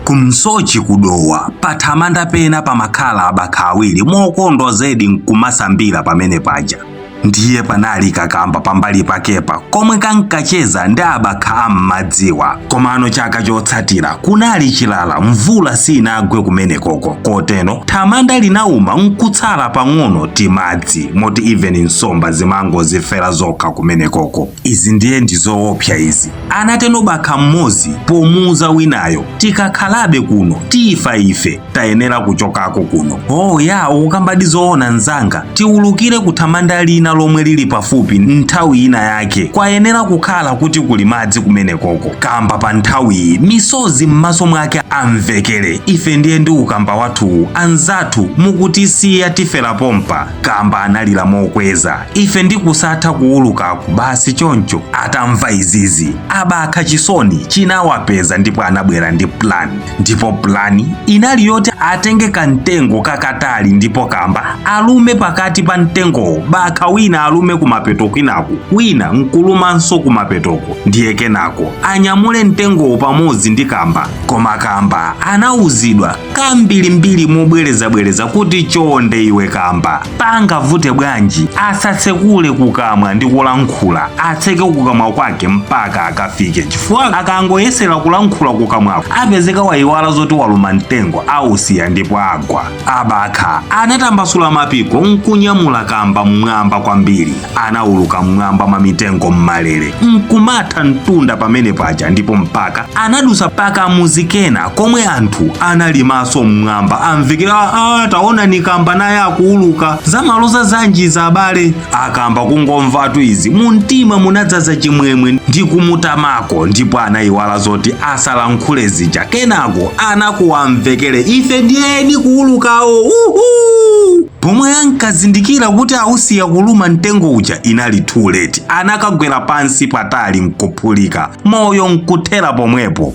Kumsochi kudowa pathamanda pena pamakhala abakha awiri mokondwa zedi nkumasambira pamene paja. Ndiye panali kakamba pambali pakepa komwe kankacheza ndi abakha am'madziwa. Komano chaka chotsatira kunali chilala, mvula sinagwe kumenekoko, kotero thamanda linauma nkutsala pang'ono timadzi moti even nsomba zimangozifera zokha kumenekoko. Izi ndiye ndi zoopsa izi, anatero bakha mmodzi pomuuza winayo. Tikakhalabe kuno tifa ife, tayenera kuchokako kuno. Oh ya, ukukambadi zoona mnzanga, tiwulukire kuthamanda lina lomwe lili pafupi nthawi ina yake, kwayenera kukhala kuti kuli madzi kumenekoko. Kamba pa nthawiyi misozi m'maso mwake amvekere, ife ndiye ndi ukamba wathuwu anzathu mukutisiya tifera pompa. Kamba analira mokweza, ife ndi kusatha kuwulukaku basi choncho. Atamva izizi abakha chisoni chinawapeza ndipo anabwera ndi plan. Ndipo plan inali yoti atenge kamtengo kakatali ndipo kamba alume pakati pa mtengowo, bakha wina alume kumapeto kwinaku, wina nkulumanso kumapetoko, ndiye kenako anyamule mtengowo pamodzi ndi kamba. Koma kamba anauzidwa kambirimbiri mobwerezabwereza kuti chonde iwe kamba, pangavute bwanji asatsekule kukamwa ndi kulankhula, atseke kukamwa kwake mpaka akafike, chifukwa akangoyesera kulankhula kukamwako apezeka wayiwala zoti waluma mtengo, ausiya ndipo agwa. Abakha anatambasula mapiko nkunyamula kamba mmwamba kwambiri, anawuluka mmwamba mwa mitengo mmalere nkumatha mtunda pamene paja, ndipo mpaka anadusa pakamuzi kena komwe anthu analimaso mmwamba amvekera, ah, taona ni kamba naye akuuluka, zamaloza zanji za abale. Akamba kungomvatu izi mumtima munadzaza chimwemwe ndi kumutamako, ndipo anayiwala zoti asalankhule zija. Kenako anakuwamvekere, ife ndiyeni kuulukawo, uhu! Pomwe ankazindikira kuti ausiya kuluma mtengo uja inali too late, anakagwera pansi patali nkuphulika, moyo nkuthera pomwepo.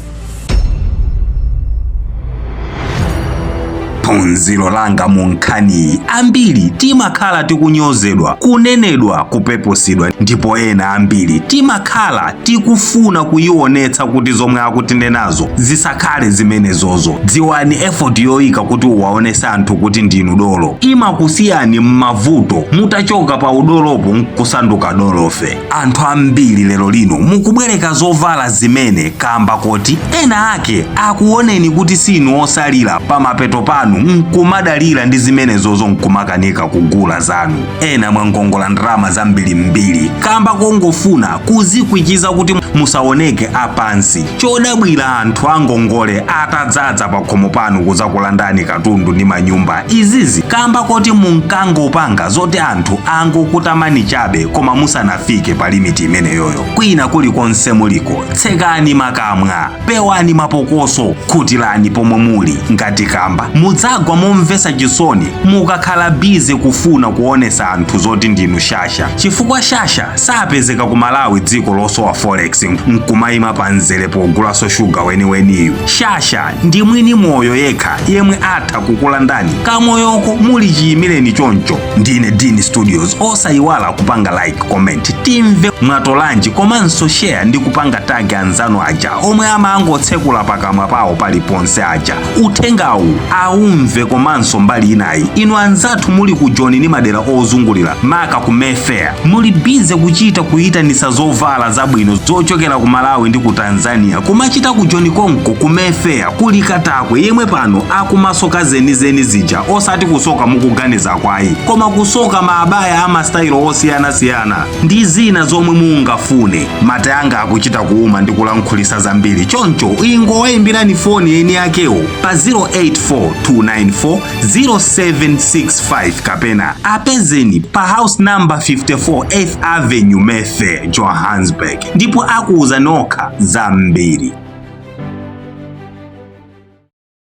Phunziro langa mu nkhaniyi, ambiri timakhala tikunyozedwa, kunenedwa, kupepusidwa, ndipo ena ambiri timakhala tikufuna kuyionetsa kuti zomwe akutinenazo zisakhale zimenezozo. Dziwani effort yoyika kuti uwaonese anthu kuti ndinu dolo imakusiyani m'mavuto mutachoka pa udolopo nkusanduka dolofe. Anthu ambiri lero lino mukubwereka zovala zimene kamba koti ena ake akuoneni kuti sinu osalira, pamapeto panu nkumadalira ndi zimenezozo nkumakanika kugula zanu. Ena mwangongola ndalama zambirimbiri kamba kongofuna kuzikwichiza kuti musaoneke apansi. Chodabwira anthu angongole atadzadza pakhomo panu kudzakulandani katundu ndi manyumba, izizi kamba koti munkangopanga zoti anthu angokutamani chabe koma musanafike pa limiti imeneyoyo. Kwina kulikonse muliko, tsekani makamwa, pewani mapokoso, khutirani pomwe muli. Ngati kamba mudzagwa momvesa chisoni mukakhala busy kufuna kuonesa anthu zoti ndinu shasha, chifukwa shasha sapezeka ku Malawi, dziko losowa forex, nkumayima pa mzere pogulaso shuga weniweniyu. Shasha ndi mwini moyo yekha yemwe atha kukulandani kamoyoko muli chiyimireni choncho. Ndine Dean Studios, osayiwala kupanga like, comment, timve mwatolanji, komanso share ndi kupanga tag anzanu aja omwe amangotsekula pakamwa pawo paliponse aja, uthengawu aumve. Komanso mbali inayi, inu anzathu muli ku Joni ndi madera ozungulira, maka ku Mayfair, muli busy kuchita kuyitanisa zovala zabwino zochokera ku Malawi ndi ku Tanzania kumachita ku Joni konko. Ku Mayfair kuli katakwe yemwe pano akumasoka zenizeni zija, osati kusoka mukuganiza kwayi, koma kusoka maabaya amasitayilo osiyanasiyana ndi zina zomwe mungafune. Mate anga akuchita kuuma ndi kulankhulisa zambiri, choncho ingowayimbirani foni eni akewo pa 084294 0765 kapena apezeni pa house number 54 8th Avenue, Mayfair, Johannesburg, ndipo akuuza nokha zambiri.